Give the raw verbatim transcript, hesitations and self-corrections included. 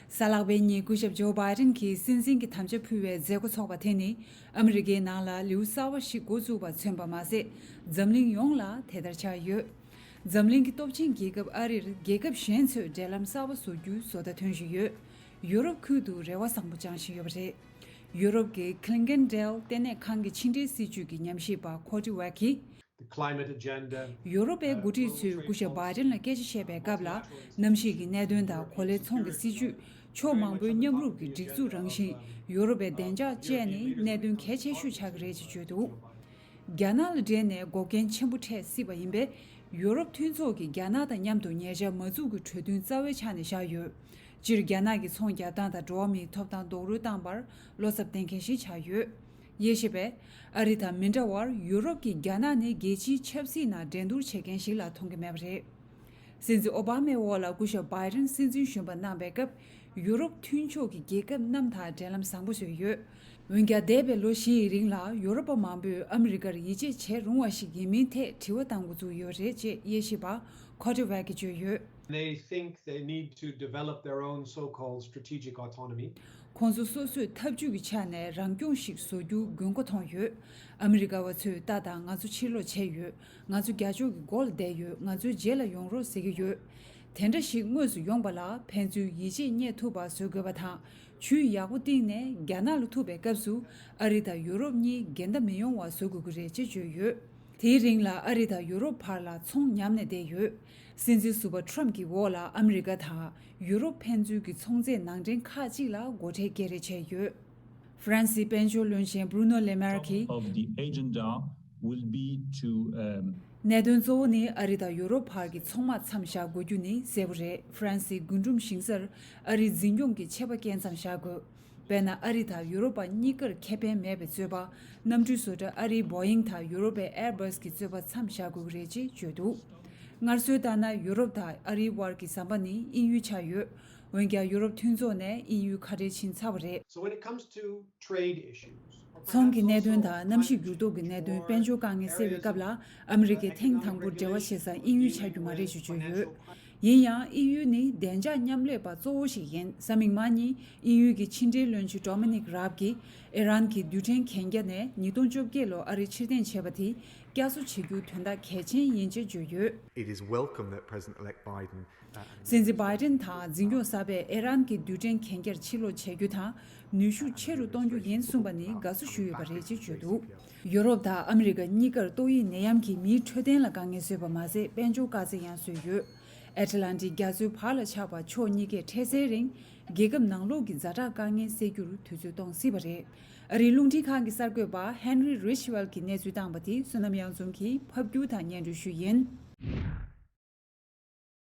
གཟའ་ལྷག་པའི་ཉིན་སྐུ་ཞབས་ཇོ་བྷའི་ཏིན་གྱིས་སྲིད་འཛིན་གྱི་དམ་བཅའ་ཕུལ་བའི་མཛད་སྒོ་འཚོགས་པ་དེ་ནི་ཨ་མི་རི་ཀའི་ནང་ལ་ལེའུ་གསར་བ་ཞིག་འགོ་བཙུགས་པ་མཚོན་པ་མ་ཟད། འཛམ་གླིང་ཡོངས་ལ་དེ་ལྟར་ཆགས་ཡོད། འཛམ་གླིང་གི་སྟོབས་ཆེན་རྒྱལ་ཁབ་ཨ་རིར་རྒྱལ་ཁབ་གཞན་ཚོས་འབྲེལ་ལམ་གསར་བ་བཟོ་རྒྱུའི་བཟོ་ལྟ་ཐོན་བཞིན་ཡོད། ཡུ་རོབ་ཁུལ་དུ་རེ་བ་བཟང་པོ་བཅངས་བཞིན་ཡོད་པ་རེད། ཡུ་རོབ་ཀྱི་ཁི་ལིན་གན་ཌེལ་ལྟེ་གནས་ཁང་གི་ཕྱི་འབྲེལ་སྲིད་ཇུས་ཀྱི་ཉམས་ཞིབ་པ་ཁོ་ཏི་ཝེ་ཁིས། The climate agenda, ཡུ་རོབ་པའི་འགོ་ཁྲིད་ཚོས་སྐུ་ཞབས་བྷའི་ཏིན་ལ་སྐད་ཆ་བཤད་པའི་སྐབས་ལ། གནམ་གཤིས་ཀྱི་གནད་དོན་དང་གོ་ལའི་ཚོང་གི་སྲིད་ཇུས། ཕྱོགས་མང་པོའི་མཉམ་རུབ་ཀྱི་སྒྲིག་འཛུགས་རང་བཞིན། ཡུ་རོབ་པའི་བདེ་འཇགས་བཅས་ནི་གནད་དོན་གལ་ཆེ་ཤོས་ཆགས་ཀྱི་རེད་ཅེས་བརྗོད་འདུག། རྒྱ་ནག་ལ་འབྲེལ་ནས་འགོག་རྐྱེན་ཆེན་པོ་འཕྲད་སྲིད་པ་ཡིན་པས། ཡུ་རོབ་མཐུན་ཚོགས་ཀྱིས་རྒྱ་ནག་དང་མཉམ་དུ་ཉེ་ཆར་མ་འཛུགས་ཀྱི་གྲོས་མཐུན་རྩ་བའི་ཆ་ནས་བཞག་ཡོད། སྤྱིར་རྒྱ་ནག་གི་ཚོང་རྒྱག་སྟངས་དང་འགྲོ་བ་མིའི་ཐོབ་ཐང་རྡོག་རོལ་བཏང་བར་བློ་འཚབ་བསྟན་མཁན་ཞིག་ཆགས་ཡོད། དབྱེ་ཞིབ་པས། ཨ་རི་དང་མི་འདྲ་བར་ཡུ་རོབ་ཀྱིས་རྒྱ་ནག་ནི་རྒྱལ་སྤྱིའི་ཆབ་སྲིད་ནང་འགྲན་བསྡུར་བྱེད་མཁན་ཞིག་ལ་མཐོང་གི་མེད་པ་རེད། སྲིད་འཛིན་ཨོ་བྷ་མའི་འོག་ལ་སྐུ་ཞབས་བྷའི་ཏིན་སྲིད་འཛིན་གཞོན་པ་གནང་པའི་སྐབས། ཡུ་རོབ་མཐུན་ཕྱོགས་ཀྱི་རྒྱལ་ཁབ་རྣམས་དང་འབྲེལ་ལམ་བཟང་པོ་བཟོས་ཡོད། འོན་ཀྱང་། འདས་པའི་ལོ་བཞིའི་རིང་ལ་ཡུ་རོབ་པ་མང་པོས་ཨ་མི་རི་ཀར་ཡིད་ཆེས་བྱེད་རུང་བ་ཞིག་ཡིན་མིན་ཐད་དྲི་བ་བཏང་འགོ་བཙུགས་ཡོད་རེད་ཅེས་དབྱེ་ཞིབ་པ་ཁོ་ཏི་ཝེ་ཀིས་བརྗོད་ཡོད། They think they need to develop their own so-called strategic autonomy. ཁོང་ཚོ་སོ་སོས་འཐབ་ཇུས་ཀྱི་ཆ་ནས་རང་སྐྱོང་ཞིག་བཟོ་རྒྱུ་དགོས་མཁོ་མཐོང་ཡོད། ཨ་མི་རི་ཀ་བ་ཚོས་ལྟ་དང་། ང་ཚོ་ཕྱིར་ལོག་བྱས་ཡོད། ང་ཚོ་རྒྱ་ཕྱོགས་ཀྱི་སྒོ་ལ་བསྡད་ཡོད། ང་ཚོའི་རྗེས་ལ་ཡོང་རོགས་ཟེར་གྱི་ཡོད། དེ་འདྲ་ཞིག་དངོས་སུ་ཡོང་པ་ལ་ཕན་ཚུན་ཡིད་ཆེས་རྙེད་ཐུབ་པ་བཟོ་དགོས་པ་དང་། ཇུས་ཡག་པོ་བཏིང་ནས་རྒྱ་ནག་ལ་ཐུག་པའི་སྐབས་སུ་ཨ་རི་དང་ཡུ་རོབ་གཉིས་འགལ་ཟླ་མི་ཡོང་བ་བཟོ་དགོས་ཀྱི་རེད་ཅེས་བརྗོད་ཡོད། དེའི་རིང་ལ་ཨ་རི་དང་ཡུ་རོབ་བར་ལ་ཚོང་ཉམས་ནས་བསྡད་ཡོད། སྲིད་འཛིན་ཟུར་པ་ཁྲོམ་གྱི་འོག་ལ་ཨ་མི་རི་ཀ་དང་ཡུ་རོབ་ཕན་ཚུན་གྱི་ཚོང་རྫས་ནང་འདྲེན་ཁག་ཅིག་ལ་སྒོ་ཁྲལ་སྐྱེལ་རེས་བྱས་ཡོད། ཧྥ་རན་སིའི་དཔལ་འབྱོར་བློན་ཆེན་བྷུ་རུ་ནོ་ལེ་མེར་གྱིས། Of the agenda will be to, um, གནད་དོན་གཙོ་བོ་ནི་ཨ་རི་དང་ཡུ་རོབ་བར་གྱི་ཚོང་དམག་མཚམས་བཞག་དགོས་རྒྱུ་ནི་གསལ་པོ་རེད། ཧྥ་རན་སིའི་རྒུན་འབྲུམ་ཞིང་སར་ཨ་རིའི་འཛིན་སྐྱོང་གི་ཆད་པ་བཀལ་མཚམས་བཞག་དགོས། དཔེར་ན། ཨ་རི་དང་ཡུ་རོབ་པ་གཉིས་ཀར་ཁེ་ཕན་མེད་པའི་རྩོད་པ། གནམ་གྲུའི་བཟོ་གྲྭ་ཨ་རིའི་བོ་ཡིང་དང་ཡུ་རོབ་པའི་ཨེར་བྷ་སི་གི་རྩོད་པ་མཚམས་བཞག་དགོས་ཀྱི་རེད་ཅེས་བརྗོད་འདུག། སྔར་སྲོལ་ལྟར་ན། ཡུ་རོབ་དང་ཨ་རིའི་དབར་གྱི་ཟམ་པ་ནི་དབྱིན་ཡུལ་ཆགས་ཡོད། འོན་ཀྱང་། ཡུ་རོབ་མཐུན་ཚོགས་ནས་དབྱིན་ཡུལ་ཁ་བྲལ་ཕྱིན་ཚར་བ་རེད། So when it comes to trade issues, or ཚོང་གི་གནད་དོན་དང་གནམ་གཤིས་འགྱུར་ལྡོག་གི་གནད་དོན། དཔལ་འབྱོར་དཀའ་ངལ་སེལ་བའི་སྐབས་ལ། ཨ་མི་རི་ཀས་ཐེངས་དང་པོར་འབྲེལ་བ་བྱེད་ས་དབྱིན་ཡུལ་ཆགས་རྒྱུ་མ་རེད་ཅེས་བརྗོད་ཡོད། ཡིན་ཡང་། དབྱིན་ཡུལ་ནི་བདེ་འཇགས་མཉམ་ལས་པ་གཙོ་བོ་ཞིག་ཡིན། གཟའ་མིག་དམར་ཉིན་དབྱིན་ཡུལ་གྱི་ཕྱི་འབྲེལ་བློན་ཆེན་ཌོ་མི་ནིག་རཱབ་ཀྱིས། ཨི་རན་གྱི་རྡུལ་ཕྲན་གན་རྒྱ་ནས་ཉིས་སྟོང་བཅོ་བརྒྱད་ལོར་ཨ་རི་ཕྱིར་འཐེན་བྱས་པ་དེ་བསྐྱར་གསོ་བྱེད་རྒྱུ་དོན་དག་གལ་ཆེན་ཡིན་ཅེས་བརྗོད་ཡོད། It is welcome that President-elect Biden, uh, and སྲིད་འཛིན་བྷའི་ཏིན་དང་འཛིན་སྐྱོང་གསར་པས་ཨི་རན་གྱི་རྡུལ་ཕྲན་གན་རྒྱར་ཕྱིར་ལོག་བྱེད་རྒྱུ་དང་། ནུས་ཤུགས་ཆེ་རུ་གཏོང་རྒྱུ་ཡིན་གསུངས་པ་ནི་དགའ་བསུ་ཞུས་ཡོད་པ་རེད་ཅེས་བརྗོད་འདུག། ཡོ་རོབ་དང་ཨ་མི་རི་ཀ་གཉིས་ཀར་ཏོག་དབྱིབས་ནད་ཡམས་ཀྱིས་མིའི་འཕྲོད་བསྟེན་ལ་དཀའ་ངལ་བཟོས་པ་མ་ཟད། དཔལ་འབྱོར་དཀའ་ཚེགས་ཡང་བཟོས་ཡོད། ཨེ་ཊ་ལན་ཊིག་རྒྱ་མཚོའི་བར་ལ་ཆགས་པ་ཕྱོགས་གཉིས་ཀས་འཕྲལ་སེལ་རིང་། རྒྱལ་ཁབ་ནང་ལོགས་ཀྱི་ཛ་དྲག་དཀའ་ངལ་སེལ་རྒྱུར་དུས་ཚོད་གཏོང་སྲིད་པ་རེད། ཨ་རིའི་རླུང་འཕྲིན་ཁང་གི་གསར་འགོད་པ་ཧེན་རི་རིཆ་ཝེལ་གྱིས་གནས་ཚུལ་བཏང་པ་དེ་བསོད་ནམས་གཡང་འཛོམས་ཀྱིས་ཕབ་སྒྱུར་དང་སྙན་སྒྲོན་ཞུས་ཡིན།